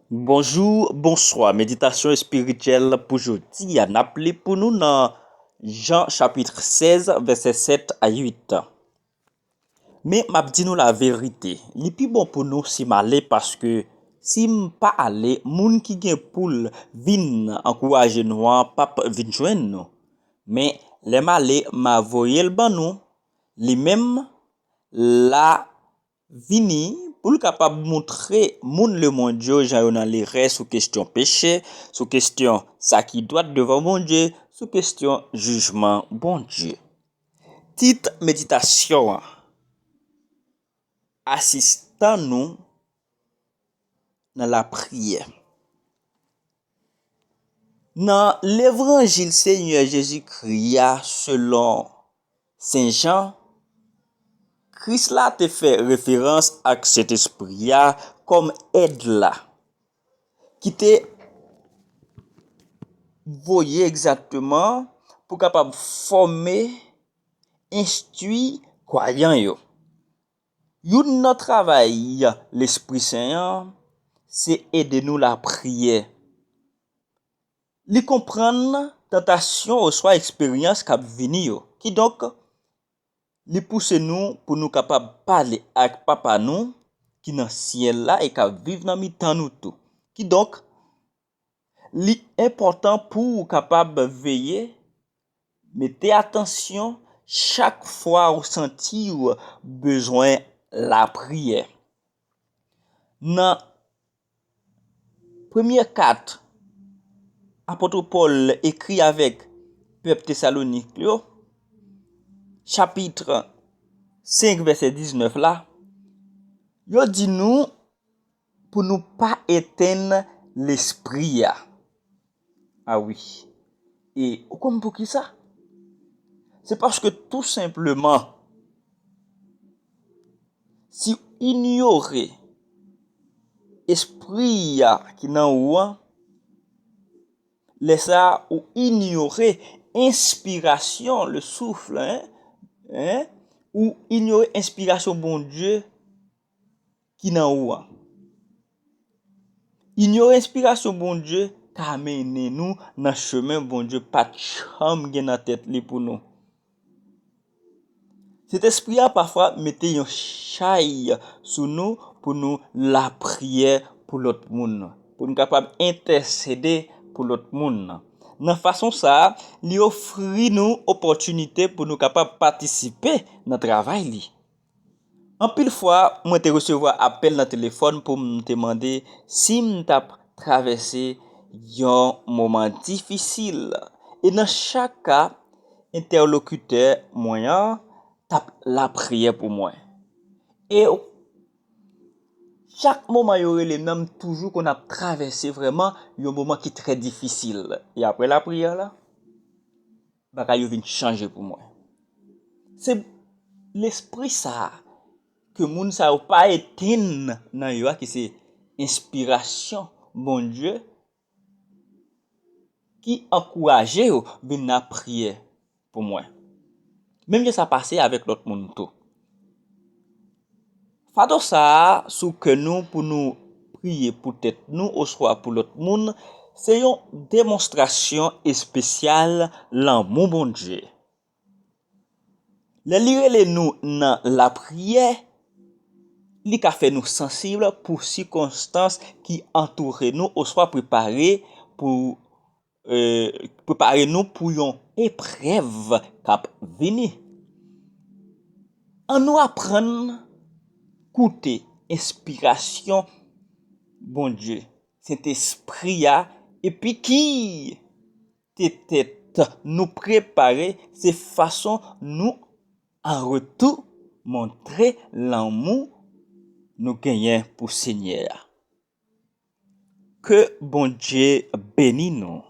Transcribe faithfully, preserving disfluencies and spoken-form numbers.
Bonjou, bonswa. Meditasyon espirityèl pou jodi a, n ap li pou nou nan Jan chapit sèz, vèsè sèt a uit. Men m ap di nou laverite, li pi bon pou nou si m ale, paske si m pa ale, moun ki gen pou l vin ankouraje nou an p ap vin jwenn nou. Men lè m ale, m a voye l ban nou, li menm l a vini pou l kapab montre moun lemonn yo jan yo nan lerè sou kesyon peche, sou kesyon sa ki dwat devan Bondye, sou kesyon jijman Bondye. Tit meditasyon an, asistan nou nan lapriyè. Nan levanjil Senyè Jezikri a selon Sen Jan, Kris la te fè referans ak Sentespri a kòm èd la, ki te voye egzakteman pou kapab fòme, enstwi kwayan yo. Youn nan travay Lespri Sen an, se ede nou lapriyè. Li konprann tantasyon oswa eksperyans k ap vini yo. Kidonk, li pouse nou pou nou kapab pale ak Papa nou ki nan syèl la e k ap viv nan mitan nou tou. Kidonk, li enpòtan pou w kapab veye, mete atansyon chak fwa w santi w bezwen lapriyè. Nan premye kat apot Pòl ekri avèk pèp Tesalonik yo, chapit senk, vèsè diznèf la, yo di nou pou nou pa etenn Lespri a. A wi. E ou konn poukisa? Se paske tou senpleman, si w inyore Espri a ki nan ou an, lè sa a ou inyore enspirasyon, le souffle, hein, hein, ou inyore enspirasyon Bondye ki nan ou an. Inyore enspirasyon Bondye ka mennen nou nan chemen Bondye pa t janm gen nan tèt li pou nou. Sentespri a pafwa mete yon chay sou nou pou nou lapriyè pou lòt moun, pou nou kapab entèsede pou lòt moun. Nan fason sa a, li ofri nou opòtinite pou nou kapab patisipe nan travay li. Anpil fwa, mwen te resevwa apèl nan telefòn pou m te mande si m t ap travèse yon moman difisil. E nan chak ka, entèlokitè mwen an t ap lapriyè pou mwen. E chak moman yo rele m nan, m toujou konn ap travèse vrèman yon moman ki trè difisil. E apre lapriyè la, bagay yo vin chanje pou mwen. Se lespri sa a ke moun sa yo pa etenn nan yo a, ki se enspirasyon Bondye, ki ankouraje yo vin lapriyè pou mwen. Menm jan sa pase avèk lòt moun tou. Fado sa a sou kè nou pou nou priye pou tèt nou oswa pou lòt moun, se yon demonstrasyon espesyal lanmou Bondye. Lè li rele nou nan lapriyè, li ka fè nou sansib pou sikonstans ki antoure nou oswa prepare pou, e, prepare nou pou yon eprèv k ap vini. Annou aprann koute enspirasyon Bondye, Sentespri a, epi ki te tèt nou prepare, se fason nou an retou montre lanmou nou genyen pou Senyè a. Ke Bondye beni nou.